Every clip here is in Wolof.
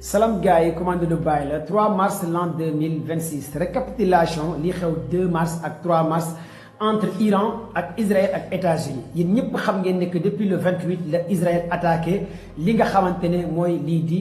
Salam gars yi commande de bail la 3 mars l'an 2026 récapitulation li xew 2 mars ak 3 mars entre Iran ak Israël ak États-Unis yéen ñëpp xam ngeen ne que depuis le 28 la Israël attaqué li nga xamante ne mooy lii di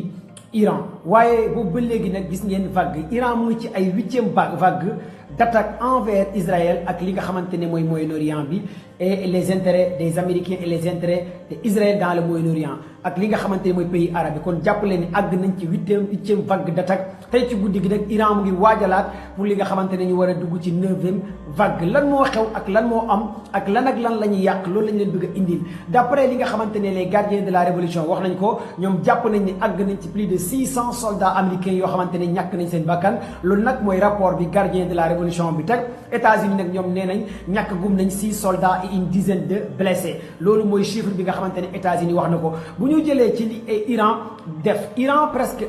Iran waaye boobu ba léegi nag gis ngeen vague Iran mu ngi ci ay 8e vague d'attaque envers Israël ak li nga xamante ne mooy Moyen-Orient bi et les intérêts des Américains et les intérêts d'Israël dans le Moyen-Orient ak li nga xamante ne mooy pays arabe kon jàppale ni àgg nañ ci huitième vague d'attaque tey ci guddi gi nag Iran mu ngi waajalaat pour li nga xamante ne ñu war a dugg ci 9e vague lan moo xew ak lan moo am ak lan la ñuy yàq loolu lañ leen bëgg a indil d'après li nga xamante ne les gardiens de la révolution wax nañ ko ñoom jàpp nañ ni àgg nañ ci plus de 600 soldats américains yoo xamante ne ñàkk nañ seen bakkan loolu nag mooy rapport bi gardien de la révolution bi teg États-Unis nag ñoom nee nañ ñàkk gum nañ 6 soldats et une dizaine de blessés loolu mooy chiffre bi nga xamante ne États-Unis wax na ko bu ñu jëlee ci li Iran def Iran presque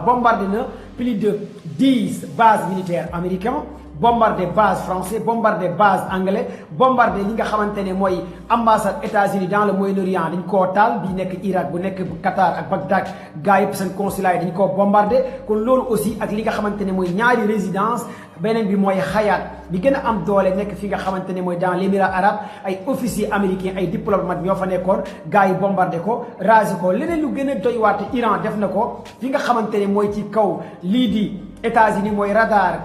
bombardé na plus de 10 bases militaires américaines bombardé base français bombardé base anglais bombardé li nga xamante ne mooy ambassade États-Unis dans le Moyen-Orient dañ koo taal bi nekk Irak bu nekk Qatar ak Bagdad gars yëpp seen consulat yi dañ koo bombardé kon loolu aussi ak li nga xamante ne mooy ñaari résidence beneen bi mooy Hayat bi gën a am doole nekk fi nga xamante ne mooy dans l'émirat arabe ay officiers américains ay diplomates ñoo fa nekkoon gars yi bombardé ko rasé ko leneen lu gën a doy waate Iran def na ko fi nga xamante ne mooy ci kaw lii di États-Unis mooy radar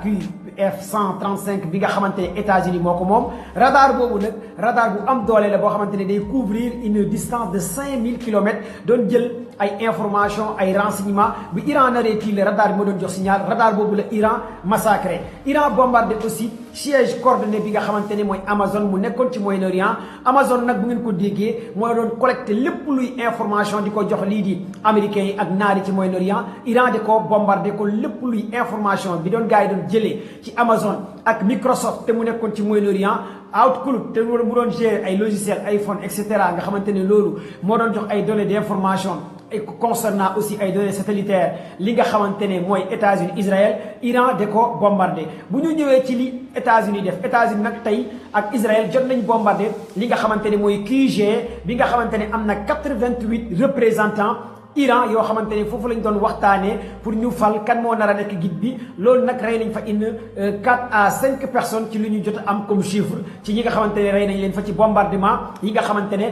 F-135 bi nga xamante ne États-Unis moo ko moom radar boobu nag radar bu am doole la boo xamante ne day couvrir une distance de 5000 kilomètres doon jël ay information ay renseignements bi Iran naree tiile radar bi ma doon jox signal radar boobu la Iran massacré Iran bombardé aussi siège coordonné bi nga xamante ne mooy Amazon mu nekkoon ci Moyen-Orient Amazon nag bu ngeen ko déggee mooy doon collecté lépp luy information di ko jox lii di américains yi ak naari ci Moyen-Orient Iran di ko bombardé ko lépp luy information bi doon gars yi doon jëlee ci Amazon ak Microsoft te mu nekkoon ci Moyen-Orient Outlook te mu doon gérer ay logiciels iPhone et cetera nga xamante ne loolu moo doon jox ay données d'information et concernant aussi ay données satellitaires li nga xamante ne mooy États-Unis Israël Iran de ko bombardé bu ñu ñëwee ci li États-Unis def États-Unis nag tey ak Israël jot nañ bombardé li nga xamante ne mooy QG bi nga xamante ne am na 88 représentants Iran yoo xamante ne foofu lañ doon waxtaanee pour ñu fal kan moo nar a nekk guide bi loolu nag rey nañ fa une 4 à 5 personnes ci li ñu jot a am comme chiffre ci ñi nga xamante ne rey nañ leen fa ci bombardement yi nga xamante ne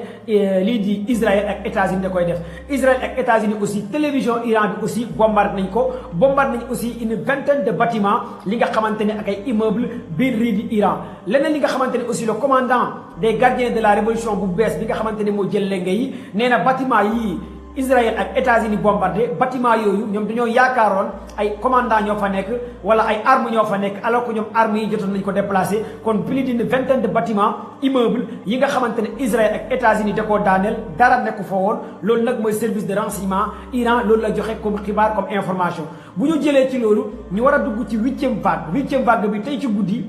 lii di Israël ak États-Unis da koy def Israël ak États-Unis aussi télévision Iran bi aussi bombardé nañ ko bombardé nañ aussi une vingtaine de bâtiments li nga xamante ne ak ay immeubles biir lii di Iran leneen li nga xamante ne aussi le commandant des gardiens de la révolution bu bees bi nga xamante ne moo jël lenge yi nee na bâtiment yii Israël ak États-Unis bombardé bâtiment yooyu ñoom dañoo yaakaaroon ay commandant ñoo fa nekk wala ay armes ñoo fa nekk alors que ñoom armes yi jotoon nañ ko déplacé kon plus d'une vingtaine de bâtiments immeubles yi nga xamante ne Israël ak États-Unis da koo daaneel dara nekku fa woon loolu nag mooy service de renseignement Iran loolu la joxe comme xibaar comme information bu ñu jëlee ci loolu ñu war a dugg ci 8e vague bi tey ci guddi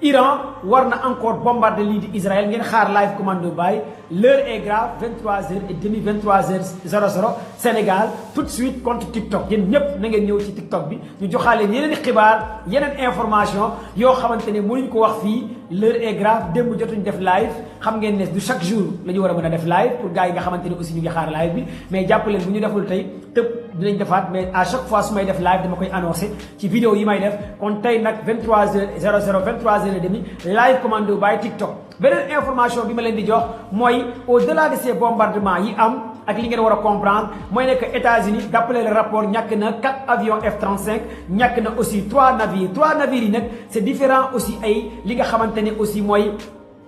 Iran war na encore bombarder lii di Israël ngeen xaar live commando bay l'heure est grave 23h30 23h00 Sénégal tout de suite contre TikTok yéen ñëpp na ngeen ñëw ci TikTok bi ñu joxaale yeneen xibaar yeneen information yoo xamante ne mënuñ ko wax fii l'heure est grave démb jotuñ def live xam ngeen ne du chaque jour la ñu war a mën a def live pour gars yi nga xamante ne aussi ñu ngi xaar live bi mais jàpp leen bu ñu deful tey tëb dinañ defaat mais à chaque fois su may def live dama koy annoncé ci vidéo yi may def kon tey nag 23h00 23h30 live commando by TikTok beneen information bi ma leen di jox mooy au-delà de ces bombardements yi am ak li ngeen war a comprendre mooy ne que États-Unis d'après le rapport ñàkk na 4 avions F-35 ñàkk na aussi 3 navires yi nag c'est différent aussi ay li nga xamante ne aussi mooy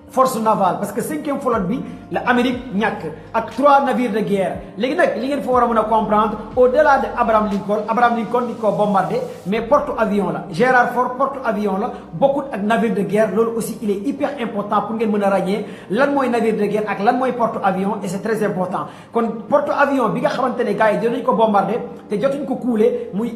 force navale parce que 5e flotte bi la Amérique ñàkk ak 3 navires de guerre léegi nag li ngeen fa war a mën a comprendre au-delà de Abraham Lincoln di ko bombardé mais porte-avions la Gerald Ford porte-avions la bokkut ak navire de guerre loolu aussi il est hyper important pour ngeen mën a ràññee lan mooy navire de guerre ak lan mooy porte-avions et c'est très important kon porte-avions bi nga xamante ne gars yi dinañ ko bombardé te jotuñ ko couler muy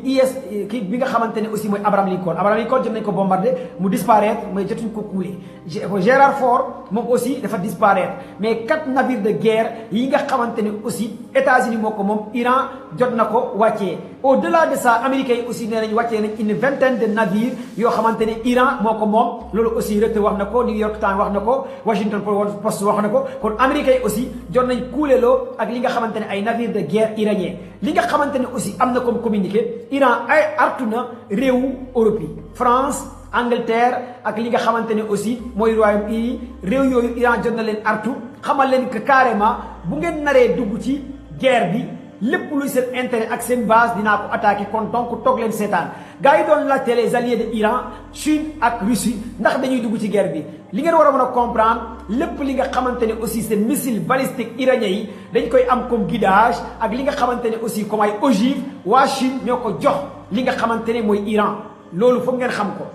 kii bi nga xamante ne aussi mooy Abraham Lincoln jot nañ ko bombardé mu disparaître mais jotuñ ko couler Gerald Ford Fort moom aussi dafa disparaître mais 4 navires de guerre yi nga xamante ne aussi États-Unis moo ko moom Iran jot na ko wàccee. au-delà de ça américains yi aussi nee nañ wàccee nañ une vingtaine de navires yoo xamante ne Iran moo ko moom loolu aussi Reuters wax na ko New York Times wax na ko Washington Post wax na ko kon américains yi aussi jot nañ kuuleloo ak li nga xamante ne ay navires de guerre iranien li nga xamante ne aussi am na comme communiqué Iran ay artu na réewu Europe yi France Angleterre ak li nga xamante ne aussi mooy Royaume-Uni réew yooyu Iran jot na leen artu xamal leen que carrément bu ngeen naree dugg ci guerre bi lépp luy seen intérêt ak seen base dinaa ko attaqué kon donc toog leen seetaan gars yi doon laajte les alliés de Iran Chine ak Russie ndax dañuy dugg ci guerre bi li ngeen war a mën a comprendre lépp li nga xamante ne aussi seen missile balistique iranien yi dañ koy am comme guidage ak li nga xamante ne aussi comme ay ogive waa Chine ñoo ko jox li nga xamante ne mooy Iran loolu foog ngeen xam ko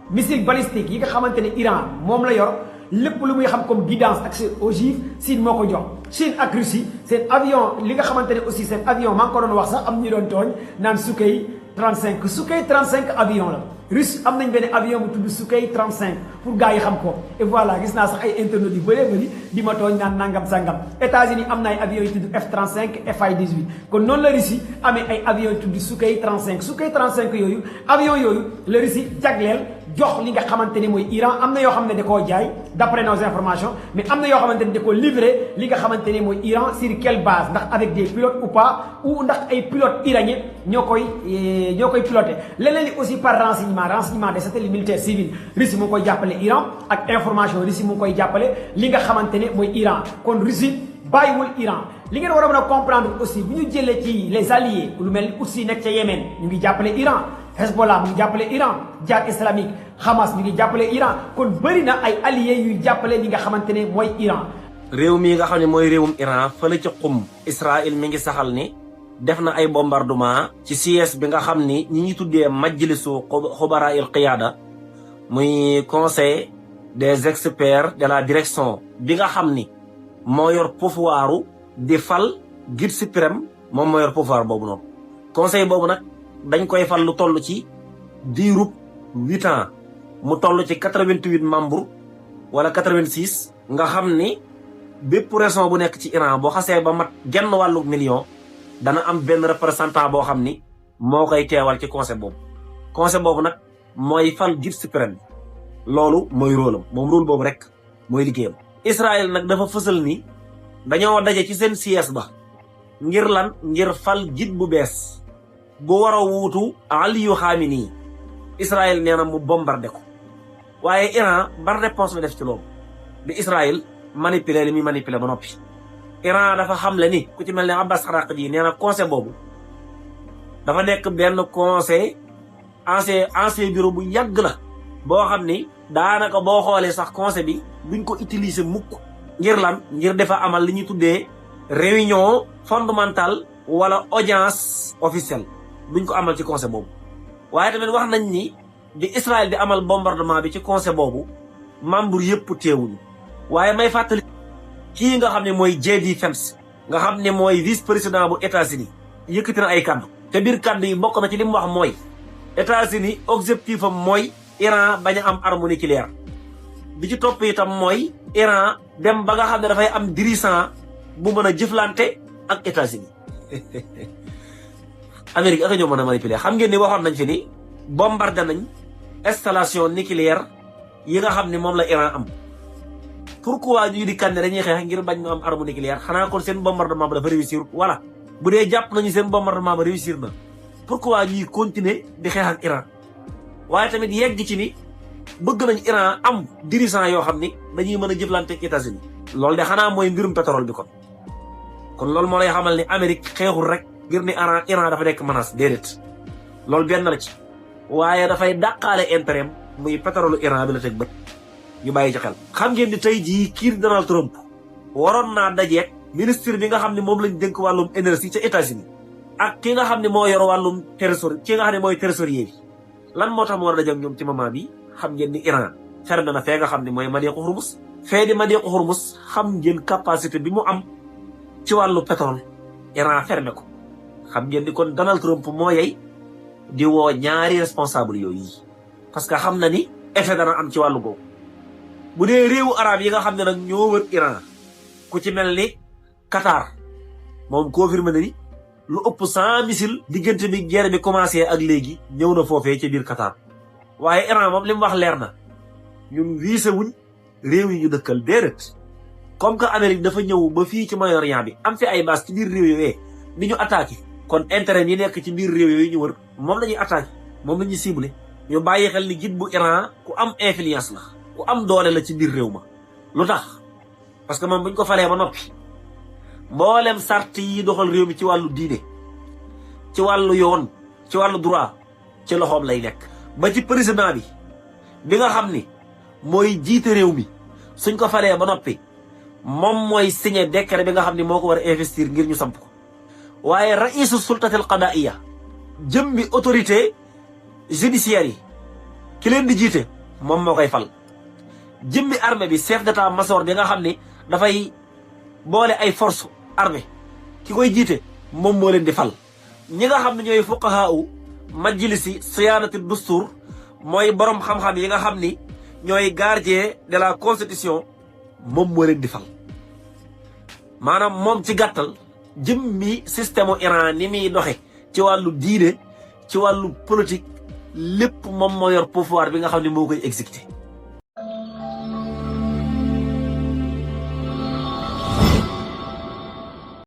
missile balistique yi nga xamante ne Iran moom la yor lépp lu muy xam comme guidance ak seen ogive Chine moo ko jox Chine ak Russie seen avion li nga xamante ne aussi seen avion maa ngi ko doon wax sax am ñu doon tooñ naan Sukhoi 35 Sukhoi 35 avion la Russe am nañ benn avion bu tudd Sukhoi 35 pour gars yi xam ko et voilà gis naa sax ay internautes yu bëree bëri di ma tooñ naan nangam sangam États-Unis am na ay avions yu tudd F-35 FA-18 kon noonu la Russie amee ay avions yu tudd Sukhoi 35 Sukhoi 35 yooyu avion yooyu la Russie jagleel jox li nga xamante ne mooy Iran am na yoo xam ne da koo jaay d'après nos informations mais am na yoo xamante ne da koo livré li nga xamante ne mooy Iran sur quelle base ndax avec des pilotes ou pas ou ndax ay pilotes iraniens ñoo koy piloté leneen li aussi par renseignement des satellites militaires civils Russie mu ngi koy jàppale Iran ak information Russie mu ngi koy jàppale li nga xamante ne mooy Iran kon Russie bàyyiwul Iran li ngeen war a mën a comprendre aussi bu ñu jëlee ci les alliés lu mel ni Houthi nekk ca Yémen ñu ngi jàppale Iran Hezbollah mu ngi jàppale Iran Jihad islamique Hamas mi ngi jàppale Iran kon bëri na ay alliés yuy jàppale li nga xamante ne mooy Iran. réew mii nga xam ne mooy réewum Iran fële ca Qum Israël mi ngi saxal ni def na ay bombardement ci siège bi nga xam ni ñi ñuy tuddee majlisu xubara il qiyaada muy conseil des experts de la direction bi nga xam ni moo yor pouvoiru di fal guide suprême moom moo yor pouvoir boobu noonu conseil boobu nag dañ koy fal lu toll ci diirub 8 ans mu toll ci 88 membres wala 86 nga xam ni bépp région bu nekk ci Iran boo xasee ba mat genn wàllu million dana am benn représentant boo xam ni moo koy teewal ci conseil boobu nag mooy fal guide suprême loolu mooy rôle am moom rôle boobu rek mooy liggéeyam. Israël nag dafa fësal ni dañoo daje ci seen siège ba ngir lan ngir fal guide bu bees bu war a wuutu Aliyu Khamenei Israël nee na mu bombardé ko waaye Iran ban réponse la def ci loolu bi Israël manipuler li muy manipuler ba noppi. Iran dafa xamle ni ku ci mel ne Abbas Araqchi nee na conseil boobu dafa nekk benn conseil ancien bureau bu yàgg la boo xam ni daanaka boo xoolee sax conseil bi duñ ko utiliser mukk ngir lan ngir dafa amal li ñuy tuddee réunion fondamentale wala audience officielle duñ ko amal ci conseil boobu. waaye tamit wax nañ ni di Israël di amal bombardement bi ci conseil boobu membre yëpp teewuñu waaye may fàttali kii nga xam ne mooy J.D. Vance nga xam ne mooy vice président bu États-Unis yëkkati na ay kaddu te biir kaddu yi bokk na ci li mu wax mooy États-Unis objectif am mooy Iran bañ a am arme nucléaire bi ci topp itam mooy Iran dem ba nga xam ne dafay am dirigeant bu mën a jëflante ak États-Unis Amérique ak ñoo mën a manipuler xam ngeen ni waxoon nañ fi ni bombardé nañ installation nucléaire yi nga xam ne moom la Iran am. pourquoi ñu di kànne dañuy xeex ngir bañ ñu am arme nucléaire xanaa kon seen bombardement ba dafa réussir voilà bu dee jàpp nañu seen bombardement ba réussir na pourquoi ñuy continuer di xeex ak Iran waaye tamit yegg ci ni bëgg nañ Iran am dirigeant yoo xam ni dañuy mën a jëflante ak États-Unis loolu de xanaa mooy mbirum pétrole bi kon loolu moo lay xamal ni Amérique xeexul rek ngir ni Iran dafa nekk menace déedéet loolu benn la ci waaye dafay dàqaale intérêt muy pétrole Iran bi la teg bët ñu bàyyi ci xel. xam ngeen ni tey jii kii Donald Trump waroon naa dajeek ministre bi nga xam ne moom lañ dénk wàllum énergie ca États-Unis ak ki nga xam ne moo yor wàllum trésorier ki nga xam ne mooy trésorier bi lan moo tax mu war a dajeek ñoom ci moment bi xam ngeen ni Iran fermé na fee nga xam ne mooy Madiqu Hormuz fee di Madiqu Hormuz xam ngeen capacité bi mu am ci wàllu pétrole Iran fermé ko xam ngeen ni kon Donald Trump moo yey di woo ñaari responsable yooyu parce que xam na ni effet dana am ci wàllu googu bu dee réewu arab yi nga xam ne nag ñoo wër Iran ku ci mel ni Qatar moom confirmé na ni lu ëpp 100 missiles diggante bi guerre bi commencé ak léegi ñëw na foofee ci biir Qatar. waaye Iran moom li mu wax leer na ñun visé wuñ réew yi ñu dëkkal déedéet comme que Amérique dafa ñëw ba fii ci Moyen-Orient bi am fi ay base ci biir réew yooyu ni ñu attaqué kon intérêt yi nekk ci biir réew yooyu ñu wër moom la ñuy attaqué moom la ñuy ciblé. ñu bàyyi xel ni jiit bu Iran ku am influence la ku am doole la ci biir réew ma lu tax parce que moom buñ ko falee ba noppi mboolem sart yi doxal réew mi ci wàllu diine ci wàllu yoon ci wàllu droit ci loxoom lay nekk. ba ci président bi nga xam ni mooy jiite réew mi suñ ko falee ba noppi moom mooy signé décret bi nga xam ni moo ko war a investir ngir ñu samp ko. waaye raisu sultatil qadaiya jëm bi autorité judiciaire yi ki leen di jiite moom moo koy fal. jëmmi armée bi chef d'état-major bi nga xam ni dafay boole ay force armée ki koy jiite moom moo leen di fal. ñi nga xam ne ñooy fuqahaa u majlisi siyaanati dustur mooy borom xam-xam yi nga xam ni ñooy gardien de la constitution moom moo leen di fal. maanaam moom ci gàttal jëmmi système u Iran ni muy doxe ci wàllu diine ci wàllu politique lépp moom moo yor pouvoir bi nga xam ne moo koy exécuté.